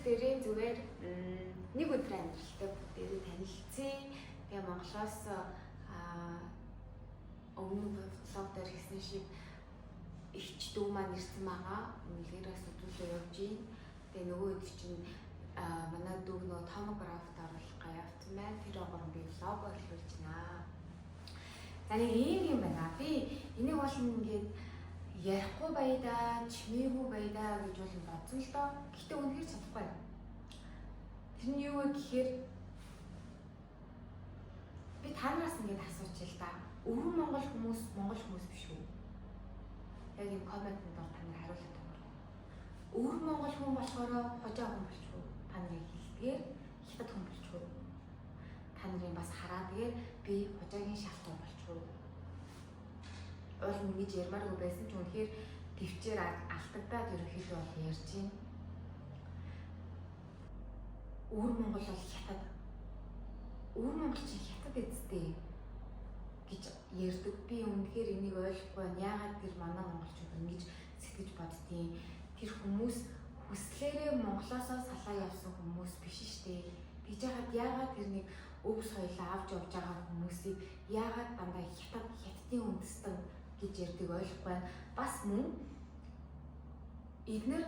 дээрээ зүгээр нэг өдөр амьдралтай бүгдээрээ танилцъя. Тэгээ Монголоос өмнө vlog дээр хийсэн шиг эгч дүү маань ирсэн байгаа. Эмнэлгээрээс үзүүлээ явж гин. Тэгээ нөгөө хэд чинь манай дүүг нөгөө томографт оруулах га явцсан байна. Тэр огоор би vlog орлуулж байна. За нэг ийм юм байна. Би энийг бол ингээд ярихгүй баяда, чимээгүй баяда гэж бол бодсон л доо. Гэхдээ үнэхээр чадахгүй. Тэр нь юу вэ гэхээр би танараас ингээд асууч л да. Өвөр Монгол хүмүүс Монгол хүмүүс биш үү? Яг энэ комментэнд ор та нар хариулаад өгөөрэй. Өвөр Монгол хүн болохоор хожаа хүн болчих уу? Та нарын хэлдгээр хятад хүн болчих уу? Та нарын бас хараадгээр би хожаагийн шалтгаан болчих уу? Уул нь ингэж ярмааргүй байсан ч үнэхээр төвчээр алдагдаад ерөнхийдөө бол ярьж байна. Өвөр Монгол бол хятад. Өвөр Монгол чинь хятад эзтэй гэж ярьдаг. Би үнэхээр энийг ойлгохгүй байна. Яагаад тэр манай монголчууд ингэж сэтгэж боддیں۔ Тэр хүмүүс хүслээрээ Монголоосоо салаа явсан хүмүүс биш шүү дээ. Тэгж яхад яагаад тэр нэг өв соёлоо авч явж байгаа хүмүүсийг яагаад дандаа хятад хятадын үндэстэн гэж ярьдаг ойлгохгүй байна. Бас мөн эднэр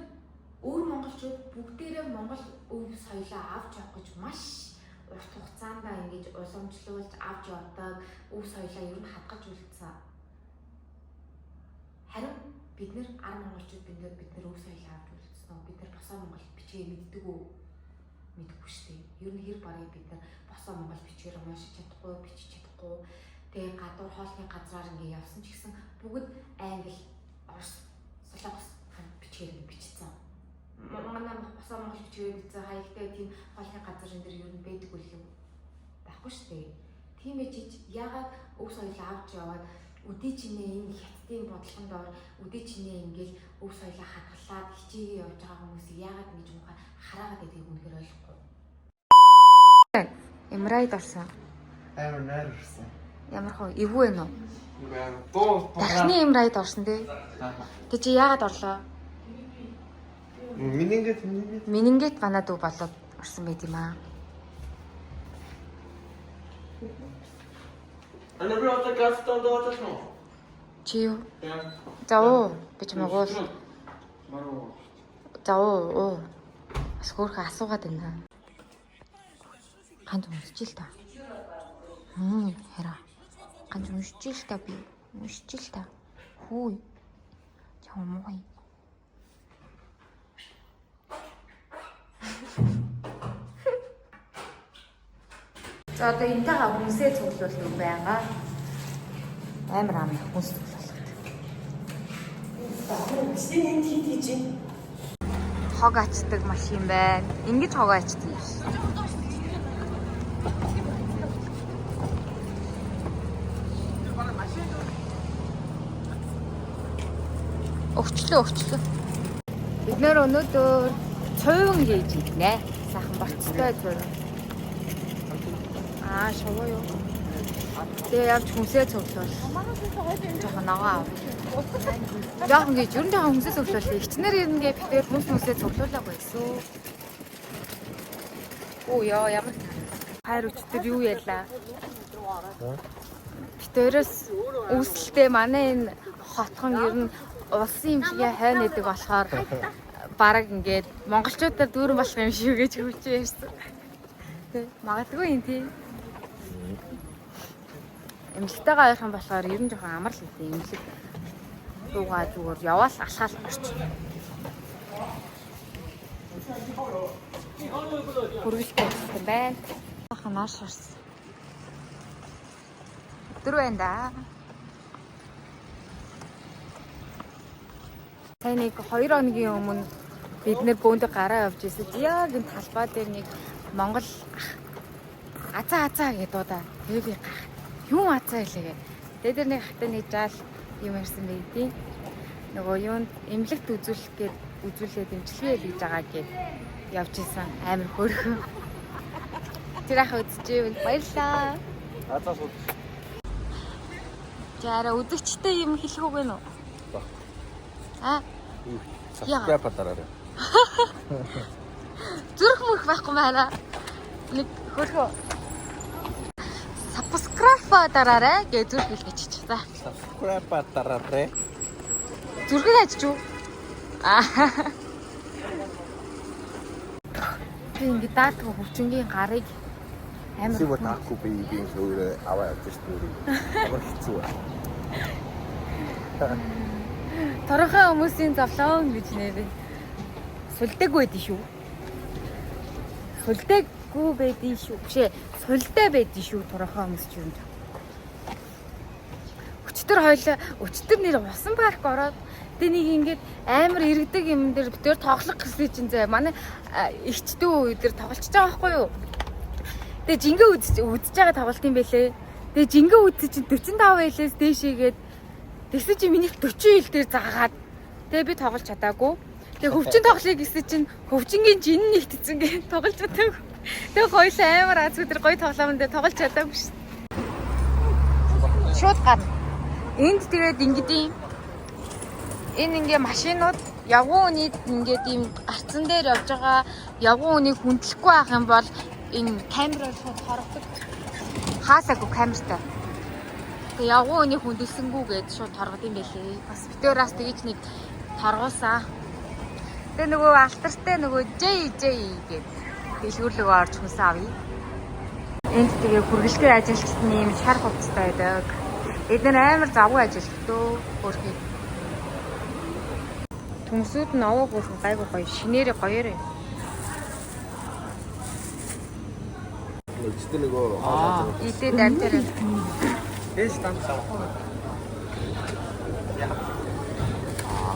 өвөр монголчууд бүгдээрээ монгол өв соёлоо авч явах гэж маш урт хугацаанд ингэж уламжлуулж авч явдаг, өв соёлоо ер нь хадгалж үлдсэн. Харин бид нэр ар монголчууд бид нэр өв соёлоо авч үлдсэн үү? Бид нэр босоо монгол бичгээ мэддэг үү? Мэдэхгүй шүү дээ. Ер нь хэр барыг бид нар босоо монгол бичгээр уншиж чадахгүй, бичиж чадахгүй. Тэгээ гадуур хоолны газраар ингэ явсан ч гэсэн бүгд англи, орос, солонгос бичгээр ингэ бичсэн. Манай босоо монгол бичгээр бичсэн хаягтай тийм хоолны газар энэ дэр ер нь байдаггүй юм байхгүй шүү дээ. Тийм ээ чиж яагаад өв соёлоо авч яваад өдий чинээ энэ хятадын бодлогонд ор өдий чинээ ингээл өв соёлоо хадгалаад хичээгээ явж байгаа хүмүүсийг яагаад ингэж муухай хараагаад байдгийг үнэхээр ойлгохгүй. Эмрайд орсон. Амар найр орсон. Ямар хөө эвгүй вэ нөө? Үгүй амар дуу Дахны эмрайд орсон тий. Тэг чи яагаад орлоо? Минингэт. Минингэт манай дүү болоод орсон байт юм аа. Ана би одоо гастон дуудаж мó. Чи юу? За уу би чамайг уул. Маруу. За уу уу. Бас хөөрхөн асуугаад байна. Ганц уншиж л та. Хараа. Ганц уншиж л та би. Уншиж л та. Хүү. Чам муу. За одоо энтэйгээ хүнсээ цуглуулдаг байгаа. Амар ам их хүнс цуглуулдаг. Хог ачдаг машин байна. Ингэж хог ачдаг юм шиг. Өгчлөө. Бид нэр өнөөдөр цуйван хийж иднэ. Сайхан борцтой цуйван. Аа, шувуу юу? Тэгээ явж хүнсээ цуглуул. Жохон ногоо ав. Жохон гэж ер нь жохон хүнсээ цуглуул. Игчнэр ирнэ гэ битээр хүнс хүнсээ цуглуулаагүй гэсэн. Оо ёо ямар хайр өчтөр юу ярьлаа? Битээрээс үүсэлтэй манай энэ хотхон ер нь улсын имчилгээ хойно идэг болохоор бараг ингээд монголчуудаар дүүрэн болох юм шиг гэж хүчээ ярьсан. Тэ магадгүй юм тий. Эмнэлэгтэйгээ ойрхон болохоор ер нь жоохон амар л үгүй эмнэлэг дуугаа зүгээр яваал алхаал орчих. Хүргэлтэй болсон байна. Сайхан нааш харсан. Өдөр байна да. Сайн нэг 2 хоногийн өмнө бид нэр бөөндөг гараа явж ирсэн. Яг энэ талбай дээр нэг монгол ах азаа азаа гэдэг дуудаа. Тэгээ би гах. Юм азаа хэлээгээ. Тэгээ тэр нэг хатаа нэг жаал юм ярьсан байдیں۔ Нөгөө юунд эмнэлэгт үзүүлэх гээд үзүүлээд эмчилгээ хийж байгаа гэд явж исэн. Амар хөөрхөн. Тэр ах үзчихвэл баярлаа. Азаа сууд. Чи арай үзэгчтэй юм хэлэх үг вэ нүү? Аа. Subscribe дараарай. Зүрх мөрх байхгүй байна. Нэг хөрхөө. Subscribe дараарай гэж зүрх хэлгээч. За. Subscribe дараарай. Зүрхийг ажиж юу? Аа. Би ингэ даатгүй хөвчөнгийн гарыг амар Сив таахгүй би би өөрөө аваа явж шүү дээ. Амар хэцүү байна. Торохой хүмүүсийн зовлон гэж нэрээ. Сулдаагүй байдэн шүү. Сулдаагүй байдэн шүү. Биш ээ, сулдаа байдэн шүү торохой хүмүүс ч юм. Өчтөр хоёлаа, өчтөр нэр усан парк ороод тэг нэг ингээд амар иргэдэг юм дээр битээр тоглох гэсэн чинь зэ манай эгч дүү өдөр тоглолцож байгаа байхгүй юу? Тэгээ жингээ үзэж байгаа тоглолт юм бэлээ. Тэгээ жингээ үзсэн чинь 45 байлээс дээшээгээд тэгсэн чинь миний 40 хил дээр заагаад тэгээ би тоглож чадаагүй. Тэгээ хөвчин тоглоё гэсэн чинь хөвчингийн жин нэгтсэн гэ тоглож чадаагүй. Тэгээ хоёлаа амар аз өдөр гоё тоглоом дээр тоглож чадаагүй шин. Шууд гарна. Энд тэгээд ингэдэм. Энэ ингээ машинууд явган үнийг ингээд ийм гарцан дээр явж байгаа явган үнийг хүндлэхгүй байх юм бол энэ камераар шууд хорогддог. Хаасаагүй камертай. Тэгээ явган үнийг хүндэлсэнгүү гэж шууд торгод юм байлээ. Бас битээраас тэгэж нэг торгуулсан. Тэгээ нөгөө алтартай нөгөө JJ гээд дэлгүүрлөгөө орж хүнсэн авъя. Энд тэгээ хүргэлтийн ажилчид нь ийм шар хувцастай байдаг. Эдгээр амар завгүй ажилтдаг дөө хөрхий. Төмсүүд нь овоо хөрхөн гайгүй гоё шинээрээ гоёор юм. Өчтөр нөгөө Идээд амтаар. Ээж тамсаа.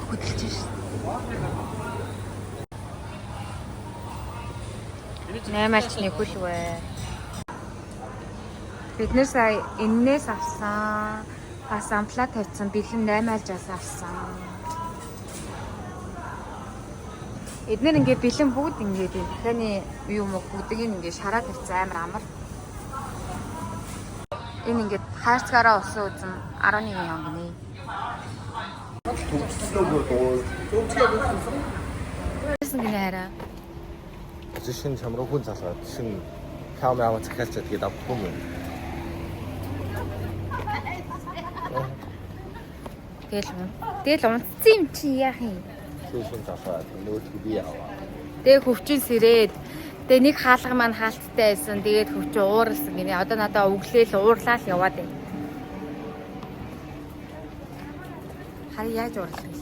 Хөдөлж шин. Наймаалч нэгүүлвэ. Бид нэр сая эннээс авсан. Бас амплаа тавьсан. Бэлэн наймаалжаас авсан. Эднэр ингээ бэлэн бүгд ингээд юм дахианы юм уу бүгдийг ингээ шараа тавьсан амар амар. Энэ ингээд хайрцагаараа усан үзэн 11 юм гинэ. төгслөөгөө дуу. Гэсэн гинэ хараа. Шинэ чам руу хүн залгаад шинэ камер аваа захиалчаад тэгээд авахгүй юм. Тэгэл унтсан юм чи яах юм? Шинэ залгаад нөгөөдгөө би аваа. Тэгээ хөвчин сэрээд тэгээ нэг хаалга маань хаалттай байсан. Тэгээд хөвчин ууралсан гинэ. Одоо надаа өглөөл уурлаа л яваад байна. Харин яаж уурлах юм?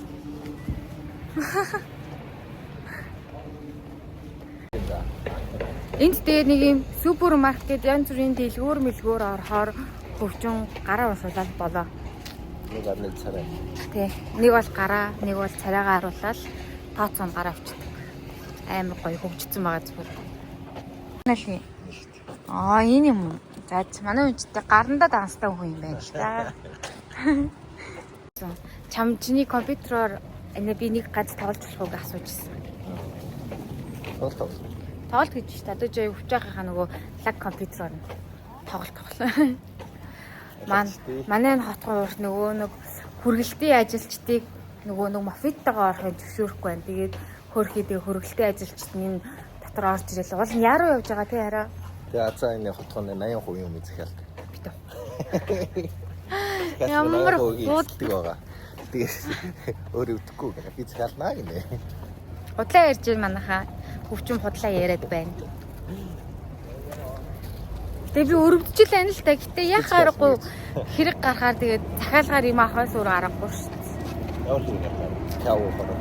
Энд тэгээ нэг юм супермаркет янз бүрийн дэлгүүр мэлгүүр орохоор хөвчин гараа уншуулаад болоо. Нэг арны царай. Тэ. Нэг бол гараа, нэг бол царайгаа харуулаад тооцоон гараа авчдаг. Амар гоё хөгжсөн байгаа зүгээр. Нэлээ. Аа энэ юм уу? За манай хүнчтэй гарандаа данстай хүн юм байна л да. Чам чиний компьютероор энэ би нэг ганц тоглож болох уу гэж асууж ирсэн. Тоглолт. Тоглолт гэж шүү дээ. Одоо жоо хөвч байгаахаа нөгөө лаг компьютероор нь тоглолт тоглоо. Манай энэ хотгон уурт нөгөө нэг хүргэлтийн ажилчдыг нөгөө нэг мофиттайгаа орохыг зөвшөөрөхгүй байна. Тэгээд хөөрхийдээ хүргэлтийн ажилчид нь дотор орж ирэл. Уул нь яруу явж байгаа тий хараа. Тэгээ азаа энэ хотгон 80% юм захиалдаг. Битүү. Ямар Ямар хууддаг байгаа. Тэгээ өөр өвдөхгүй гэнэ. Би захиалнаа гинэ. Худлаа ярьж байна манайхаа. Хөвчин худлаа яриад байна. Тэгээ би өрөвдөж л байна л та. Гэтэ яах аргагүй хэрэг гарахаар тэгээд захиалгаар юм авахаас өөр аргагүй шүү дээ. Ямар хэрэг гарахаар пяв ухаар.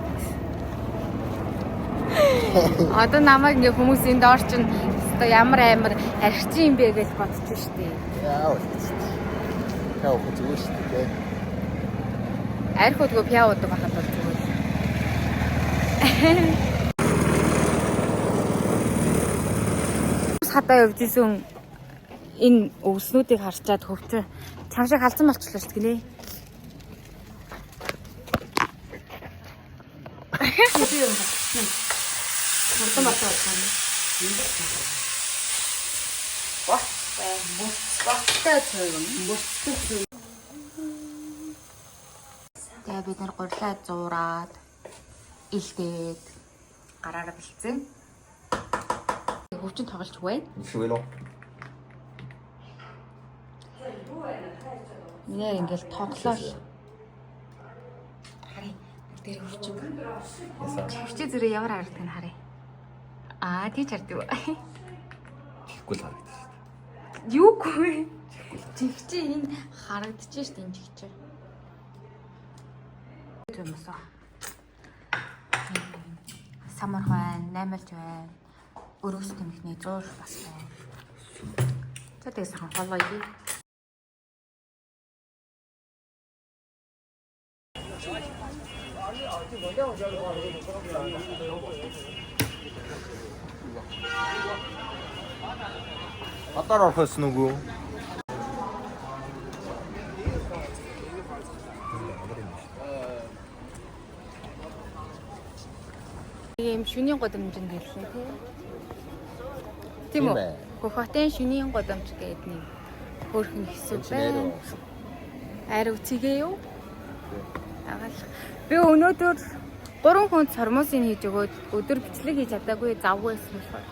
Одоо намайг ингээ хүмүүс энд орчин өстой ямар амар архичин юм бэ гэж бодож шүү дээ. Яа. Пяв ухах зүгээр шүү дээ. Арх удгүй пяв удаг байхад бол зүгээр. Хадаа явж исэн энэ өвснүүдийг харчаад хөвчөө чам шиг халзан болчихлоо шүү гинэ. Би юм байна. Хурдан батар байна. Бостой цуйван. Бостой цуйван. Тэгээ бид нар гурлаа зуураад илдээд гараараа бэлдсэн. хөвчин тоглож байна. 你吃维龙。 Миний ингээл тоглоол. Харъя. Бүгдээр хөвчин. Хөвчин зүрээ ямар харагддаг нь харъя. Аа, тийч харддаг. Тэгэхгүй л харагдаж шүү дээ. Юугүй. Жигчээ энэ харагдчихэж шít энэ жигчээ. Юмсаа. Самарх байна, наймалж байна. Өргөс тэмхний зуур бас байна. За тэгээ сайхан хоолоо идье. Гадаар орох байсан үгүй юу? Ийм шүнийн гудамжинд гэлээ тий. Тийм үү? Тийм ээ. Гүхотын шүнийн гудамж гэдэг нэг хөөрхөн хэсэг байна. Айраг цэгээ юу? Агаал. Би өнөөдөр 3 хүн сормоосыг хийж өгөөд өдөр бичлэг хийж чадаагүй завгүй байсан болохоор.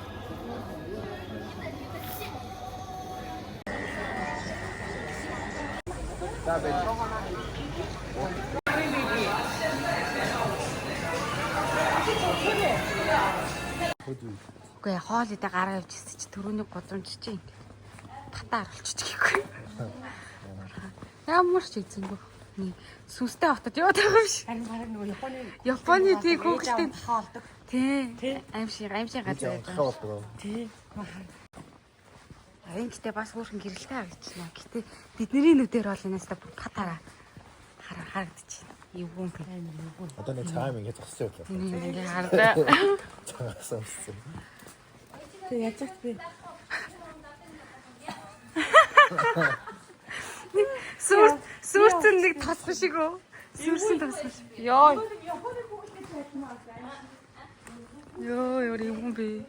Үгүй ээ, хоол идэ гараа явж ирсэн чи түрүүний гудамж чи ингэ татаа оруулчих гэхгүй. Ямар ч эзэнгүй. Нэг сүнстэй хотод яваад байгаа юм шиг. Харин бараг нөгөө Японы Японы тий хүүхэлтэй хоолдог. тий аим шиг газар байж байгаа. болдог. Тий. Энэ гэтээ бас хөөрхөн гэрэлтэй харагдчихна. Гэтэ бидний нүдээр бол энэс та бүр патара харагдчихна. Эвгүй юм бэ. Одоо нэг цагаан ингэ зогссон явлаа. Ингээ хардаа. Цагаан өмссөн. Тэг яаж ч би Сүр сүрцэн нэг тосгон шиг үү? Сүрсэн тосгон шиг. Йоо. Йоо, ямар юм бэ?